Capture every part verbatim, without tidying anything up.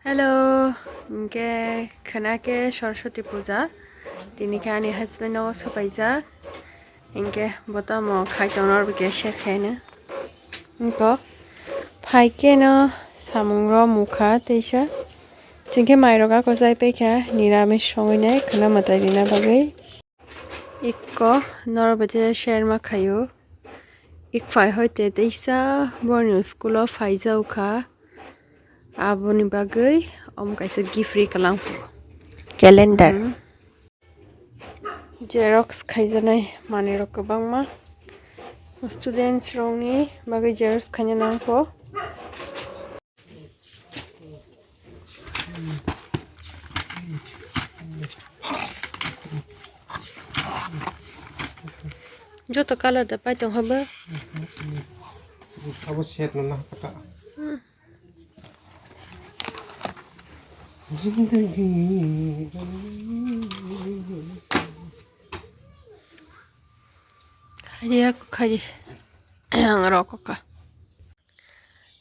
Hello, hwnkhe khwna khe Saraswati puja. Tini khe ani husband no swpaijak. Hwnkhe bo tamo khai tongo, norbo khe share khaino. Hwnkhe phai khe no samung rok mukha teisa. Chwng khe mai rok ako chai paikha, niramis songwi nai khwna mwtai rina bagwi. Ikko norok bai share ma khaio. Ik phai hoi te teisa borni school o phaijao kha. Aboni bagwi omo kaisa gift ri kalang pho. Calendar. Hmm. Xerox khaijanai manwi rok kwbangma. Students rokni bagwi xerox khaina nang pho. Joto colour da pai tong habo. Abo set no na kata. Jindagi. Khaidi ako khaidi. Ang rokokha.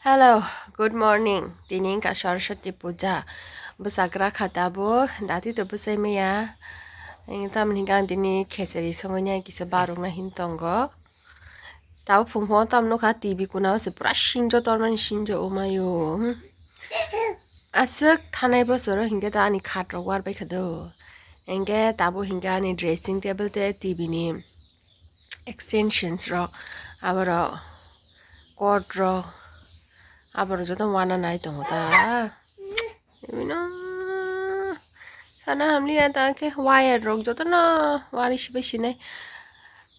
Hello, good morning. Tini wngkha Saraswati puja. Bwsakra kha tabuk, dati to bwsai maya. Tamni hwnkhe ang tini khechari songwi nai kisa barokna hin tongo. Tabuk phungphungo tamo nukha T V kuna o se pura sinjo tormani sinjo o mayo. Hmm. Aswk thanai bosoro hinkhe to ani khat rok war bai kha do. Hinkhe tabuk hinkhe ani dressing table tei T V ni extensions rok, aborok cord rok, aborok joto wana nai tongo ta. Bini sana hamliya ta khe wire rok jotono wari sibai sinai.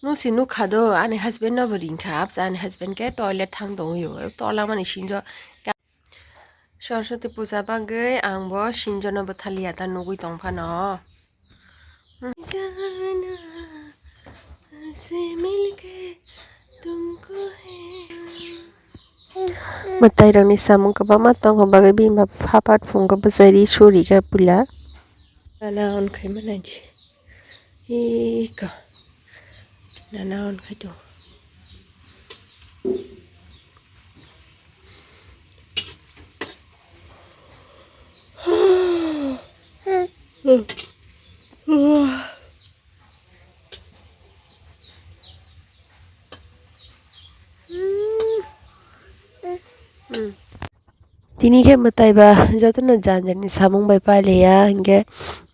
Nusi nukha do, ani husband no bo ringkha, absa ani husband khe toilet thang tongwi o, tola mani sinjo. Saraswati puja bagwi ang bo sinjono bwthaliya ta nugwi tong phano. Mwtai rokni samung kwbangma tongo bagwi bini baba phapat phungo bwchai ri suri kha puila. Nana on khai manaidi. Iko. Nana on khai to. Tini khe mwtai ba jotono jani jani samung bai pailiya, hinkhe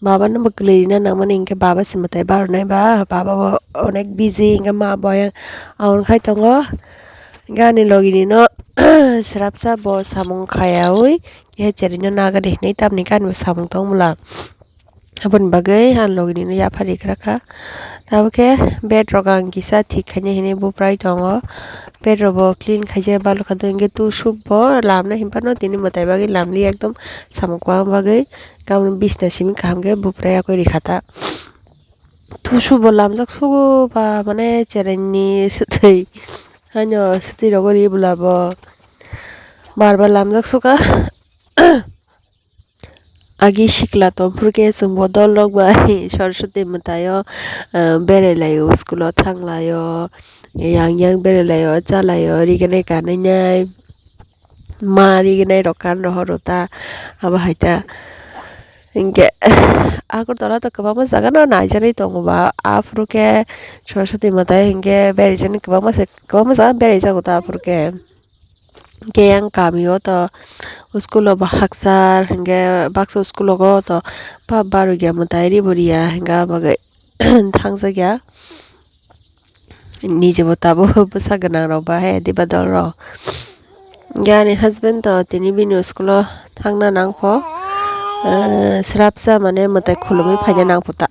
baba no bo kwlwi rina nangmani, hinkhe baba se mwtai baronai ba, baba bo onek busy, hinkhe ma bo ayang aon khai tongo, hinkhe ani logini no swrapsa bo samung khayaui khe cherwi no nagari hinui, tamni khe ani bo samung tong bwla. Aboni bagwi ang logini no yaphar rikra kha. Tabuk khe bed rok ang kisa thik khainai hinui buprai tongo. Bed rok bo clean khaijak balu kha, hinkhe tu sup bo lamna hinphano tini mwtai bagwi lamli ekdom samung kwbang bagwi. Gaboni bisna simi kaham khe buprai yakui rikha ta. Tu sup bo lamjak sugo ba mane cheraini swtwi. Haino swtwi rogo ri bwla bo bar bar lamjak suka. Agi sikla tongphuru khe chwng bodol rok bai Saraswati mwtai o, ah, berai lai o, school o thang lai o, yang yang berai lai o, cha lai o, rignai kanwi nai, ma rignai rok kan rohor o ta, abo hai ta. Hinkhe Agartala to kwbangma jaga no naijaknai tongo ba, aphuru khe Saraswati mwtai hinkhe berai jaknai kwbangma se, kwbangma jaga berai jago ta aphuru khe. Hinkhe yang kami o to school o bo hakchar, hinkhe baksa school o go to pha barwi ya mwtai ri bo riya, hinkhe abo bagwi thangjakya. Niji bo tabuk bwsa gwnang rok ba he diba dol rok. Hinkhe ani husband to tini bini school o thangna nang pho, ah, swrapsa mane mwtai khulumui phaina nang pho ta.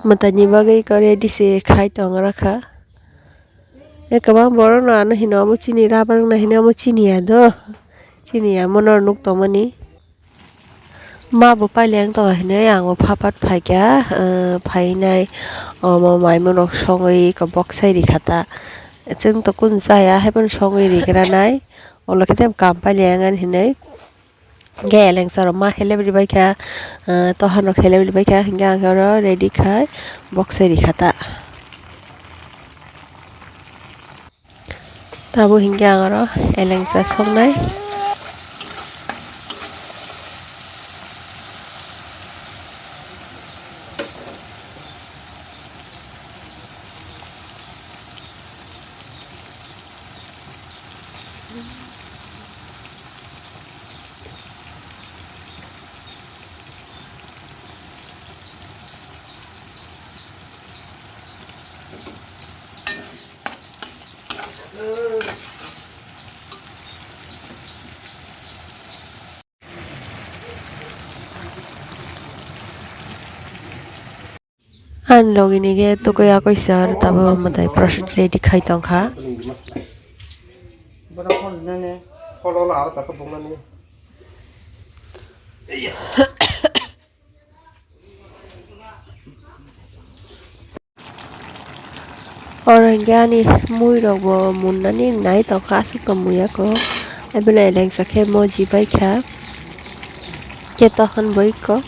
Mwtaini bagwi eko ready se khai tong rakha. E kwbang borok no ano hino omo chini rubber wngna hino omo chini ya do. Chini ya mono nuk tongmani. Ma bo paileng tongo hinui ang bo phapat phaikha, ah, phainai omo maimung rok songwi eko boksai rikha ta. Chwng to kunu chaya haiphano songwi rigra nai. Olo khe tei kam paileng ani hinui. Hinkhe elengsa rok ma helep ribaikha, ah, tohan rok helep ribaikha, hinkhe ang khe oro ready khai boksai rikha ta. Tabuk hinkhe ang oro elengsa soknai. Ani logi ni ge tokoi akoi sir tabo mwtai prosad ready khai tongkha. Oro hingke ani mui rok bo munnani nai tongkha aswk tong muya kho. Ebele elengsa khe moji bai kha. Khe tohon bo ikko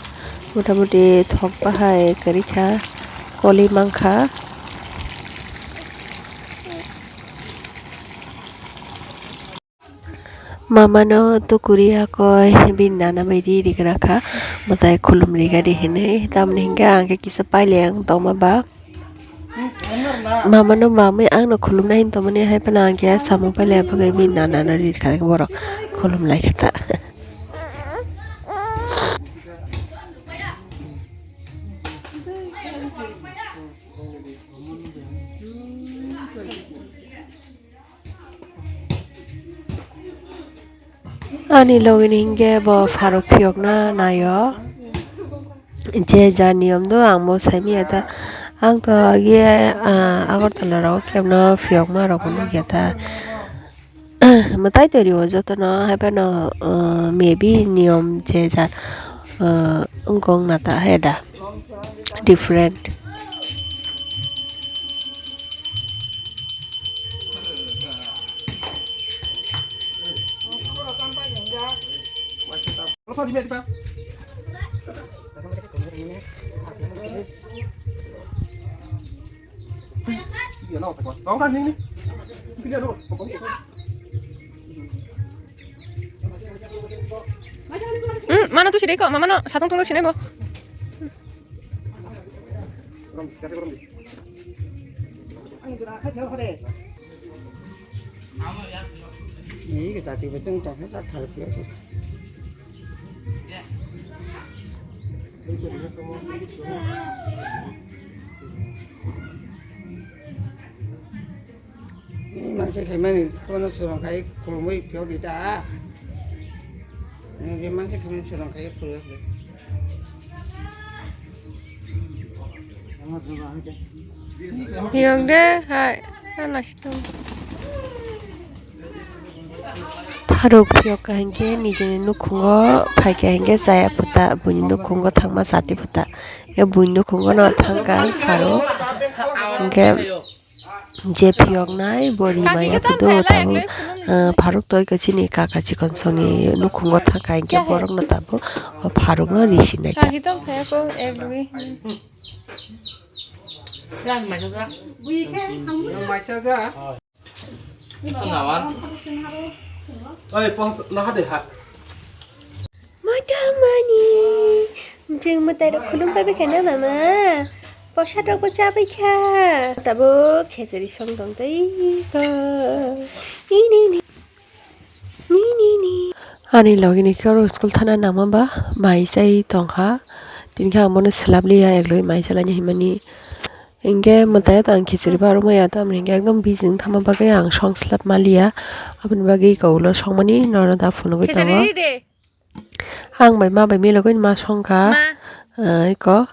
mota moti thok bahai kwrwi kha, koli mankha. Mama no tukuri hakoi bini nana bai ri rigra kha, mwtai khulum rigadi hinwi. Tamoni hinkhe ang khe kisa paileng tongma ba. Mama no mamwi ang no khulumna hin tongmani hai phano ang khe samung paileng bagwi bini nana no ri kha borok khulum lai kha ta. Ani logi ni hinkhe bo pharuk phiyokna naio. Je ja niyom do ang bo saimanya ta. Ang to agi, ah, Agartala rogo kebno phiyokma rokbo nukya ta. Mwtai to rio jotono, hai phano, ah, maybe niyom je ja, ah, wngkha wngna ta hai da. Different. Hmm, mano tu sini kok, mama no satung tunggu sini bo. Ni manse khaimani, abono chwrwng khai khulumwi phiyok di ta. Ni je manse khaimani chwrwng khai khulumwi. Phiyok de, hai, ha, nasi tong. Pharuk phiyok kha hinkhe nijini nukhungo phaikha hinkhe chaya phuta, buini nukhungo thangma chati phuta. Hinkhe buini nukhungo no thangkha pharuk. Hinkhe je phiyoknai bo rimaya phudo tabuk, ah, pharuk toi khe chini kaka chikon songni nukhungo thangkha hinkhe borokno tabuk o pharukno risinai ta. Oi, pos, naha de ha. Matamani, jeng mwtai rok khulum pai bai kha na mama. Posad rok bo cha bai kha. Tabuk khejari song tong tei ko. Ni, ni, ni. Ni, ni, ni. Ani logi ni khe oro school thana nangma ba mai chai tongkha. Tini khe ang bono swlap liya, ekloi mai chalaini hinmani. Hinkhe mwtai o to ang khichiri ba rwmaya, tamoni hinkhe ekdom busy wng thangma bagwi ang song swlap maliya. Aboni bagwi eko ulo songmani norok da phunugwi tongo. Ang bai ma bai milogwi ma songkha. Ah, eko.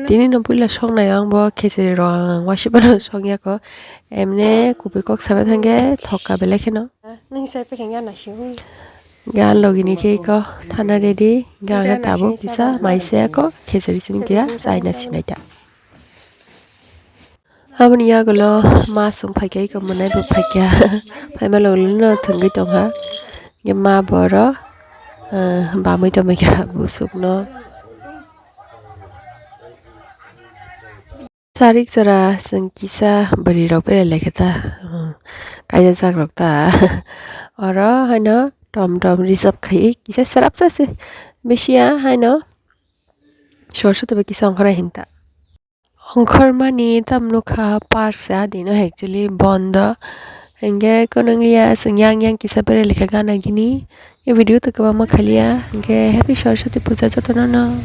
Tini no puila songnai ang bo khichiri rok ang waisa phano songya kho. Emne kubui kok sana thangkhe thokka belai kheno. Nung sai pekeng ya nasi. Ga logi ni khe eko thana ready. Ga ga tabuk kisa mai se eko khichiri simi kya chai na sinai ta. Aboni yagulo ma chwng phaikha, eko mwnai bo phaikha. Phaima logilogino thwngwi tongkha. Hinkhe ma borok, ah, bamwi tongmikha busukno. Charik jora chwng kisa bwrwi rok berai laikha ta, ah, kaijajak rok ta. Oro haino tom tom reserve khai kisa srapsa se bisiya haino. Sorsa tei kisa ongkhornai hinta. Ongkhormani tam nukha park se adino actually bondo. Hinkhe konong liya chwng yang yang kisa berai laikha gana gini. E video to kwbangma khaliya. Hinkhe happy Saraswati puja jotono no.